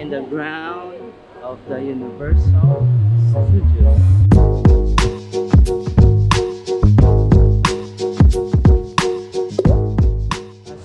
In the ground of the Universal Studios.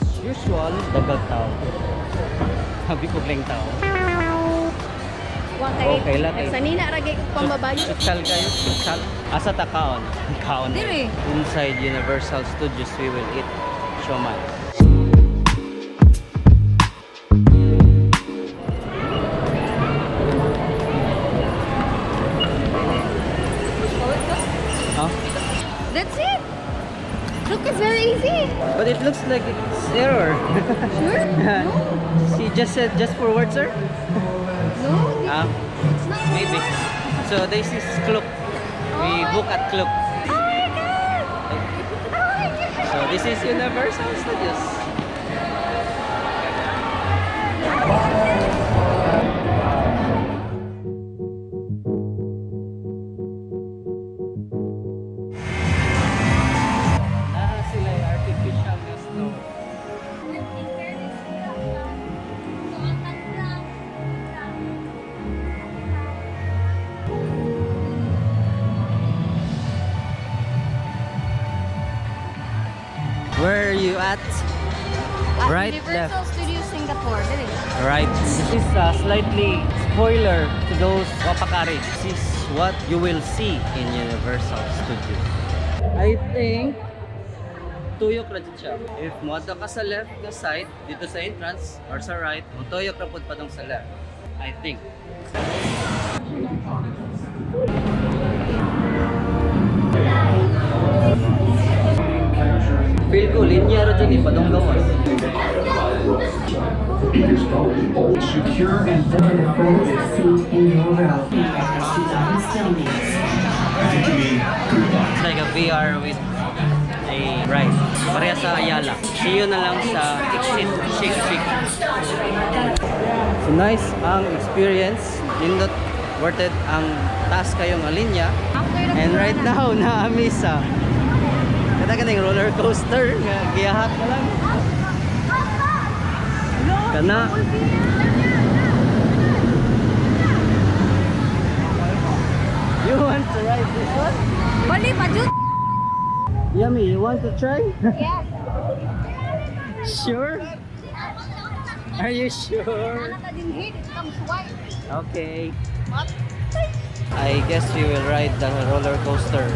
As usual, daghang tao. Habi ko lang tao. Wa kay. Okay lang, eh. Sanina ra gay ko pambabayo. Social kayo, social. Asa ta kaon? Kaon. Diri. Inside Universal Studios, we will eat siomai. Huh? That's it. Look, it's very easy. But it looks like it's error. Sure? No. She just said just forward, sir? No. Ah, It's not maybe. So this is Klook. We book at Klook. Oh my God! Oh my God! So this is Universal Studios. Naa sila yung artificial na snow. In fairness, so ang taglang Where are you at? At Right, Universal Studios Singapore. Dili. Right. This is a slightly spoiler to those wapakari. This is what you will see in Universal Studios. I think tuyok ra jud siya. If moadto ka sa left nga side dito sa entrance or sa right, mutuyok ra pud padung sa left. I think. Feel ko linya ra jud ni padung gawas. Secure and The first seat in your row. Stillness. It's like a VR with a ride. Pareha sa Ayala. See you na lang sa exit. Shake, shake. So nice ang experience. Nindot, worth it ang taas kayo nga linya. After the And right corona. now, naami sa kada kaning roller coaster nga giyahak na lang. Kana. You want to ride this one? Bali pa jud. Yummy, you want to try? Yes. Sure? Are you sure? Nana ta din hit, it comes white. Okay. I guess we will ride the roller coaster.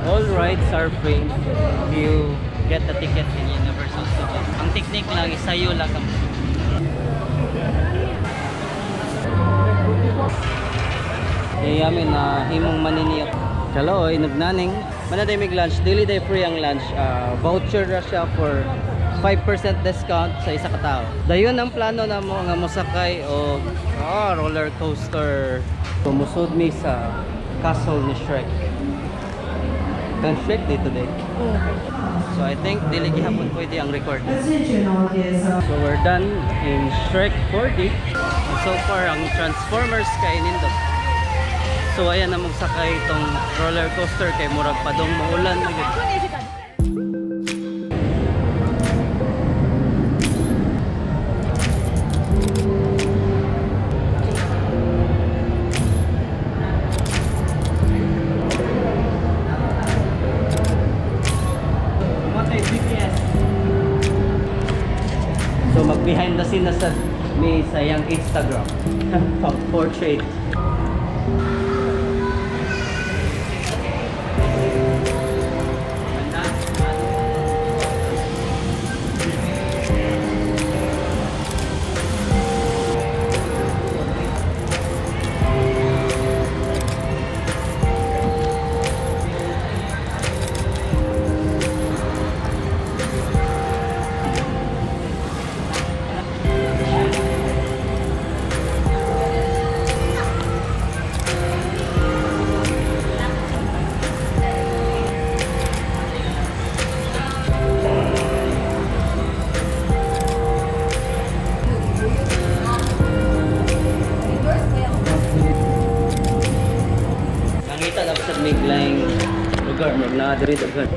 All rides are free if you get the ticket in Universal Studios. Ang technique lang is sayo lang ang. Yami na himong maniniyot. Kaloy, nagnaning. Manaday mig lunch, dili day free ang lunch. Ah, voucher ra siya for 5% discount sa isa ka tao. Dayon ang plano namo nga mosakay og roller coaster. Tumusod mi sa castle ni Shrek. Kan Shrek dito day. So I think dili gihapon pwede ang record. So we're done in Shrek 4D. And so far ang Transformers kay nindot. So ayan na magsakay itong roller coaster kay murag padong maulan. Matay GPS. So mag behind the scene na sa ni sa iyang Instagram. Pang portrait. Nangita na sa miglang lugar, mag naa diri daghan.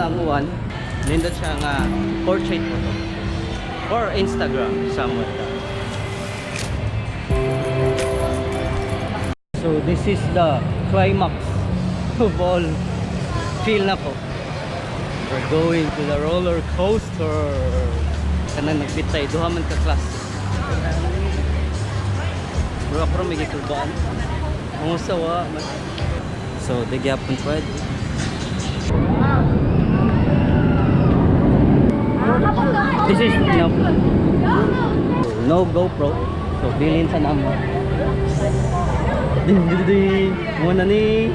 sa ang uwan, nindot siya nga portrait photo or Instagram somewhat that. So this is the climax of all feel na ko. We're going to the roller coaster. Kanang nagbitay, duha man ka class. Bro, ako rin may gikulbaan. Ang usawa. So, di gyapon pwede. This is no, no GoPro. So, bilin sa namo. Ding ding ding. Muna ni.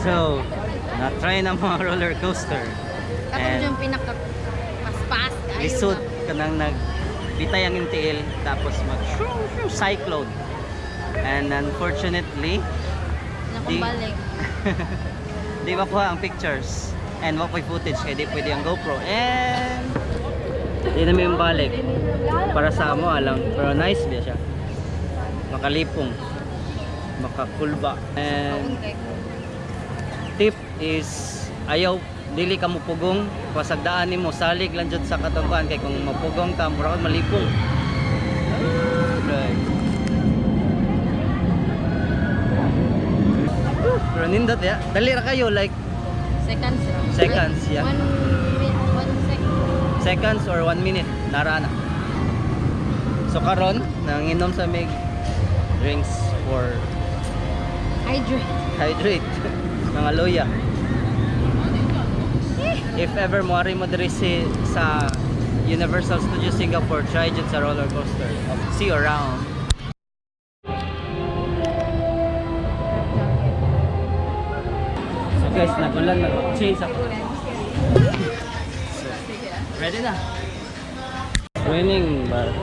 So, na-try na mga roller coaster. Katong And yung pinaka mas fast kayo. lisod ka nang nag bitay ang iyong tiil tapos mag cyclone. And unfortunately, Nakumbalik. di makuha ang pictures and wa ko'y footage kaya di pwede ang GoPro. And di na may balik para sa amo alang pero nice ba siya. Makalipong, makakulba. And Okay. tip is ayaw dili ka mupugong pasagdaan nimo salig lang jud sa katungkuan kay kung mapugong ka mura ka malipong. Right. Pero nindot ya, dali ra kayo like Seconds ra. Seconds, yeah. 1 minute, 1 second. Seconds or 1 minute nara na. So karon nanginom sa mig drinks for Hydrate. Hydrate mga loya. If ever moari mo diri si sa Universal Studios Singapore, try jud sa roller coaster. See you around. So guys, nagulan, nag-change ako. So, ready na. Raining, but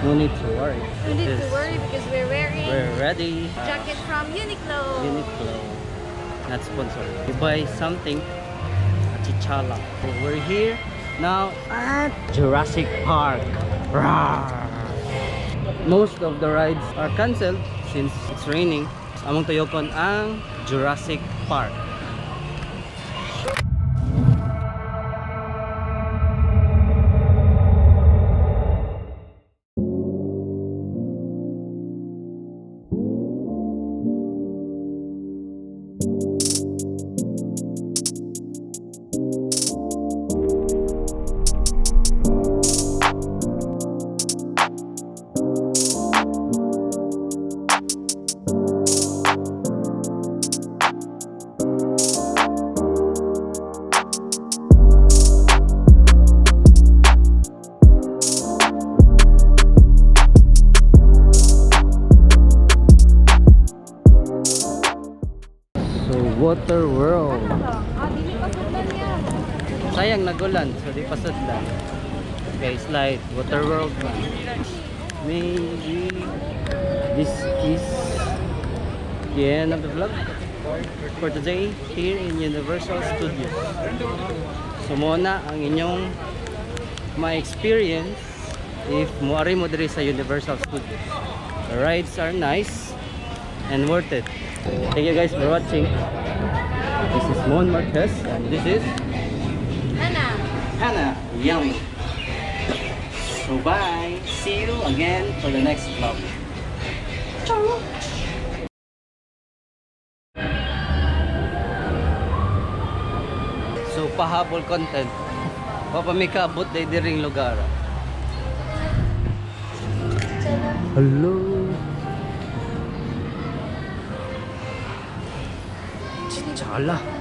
no need to worry. We need to worry because we're wearing We're ready. Jacket from Uniqlo. Uniqlo. Not sponsored. You buy something at Chichala. So we're here now at Jurassic Park. Rawr! Most of the rides are cancelled since it's raining. Among tuyokon ang Jurassic Park. So, Water World. Ah, dili pa sudlan niya. Sayang nagulan, so di pa sudlan. Okay, slide. Water World ba? Maybe this is the end of the vlog for today here in Universal Studios. So muna ang inyong ma-experience if muari mo diri sa Universal Studios. The rides are nice and worth it. Thank you guys for watching. This is Mon Marquez and this is Ana. Hannah Yummy. So bye. See you again for the next vlog. Ciao. So pahabol content. Wa pa mi kaabot day diring lugar. Hello. Chichala.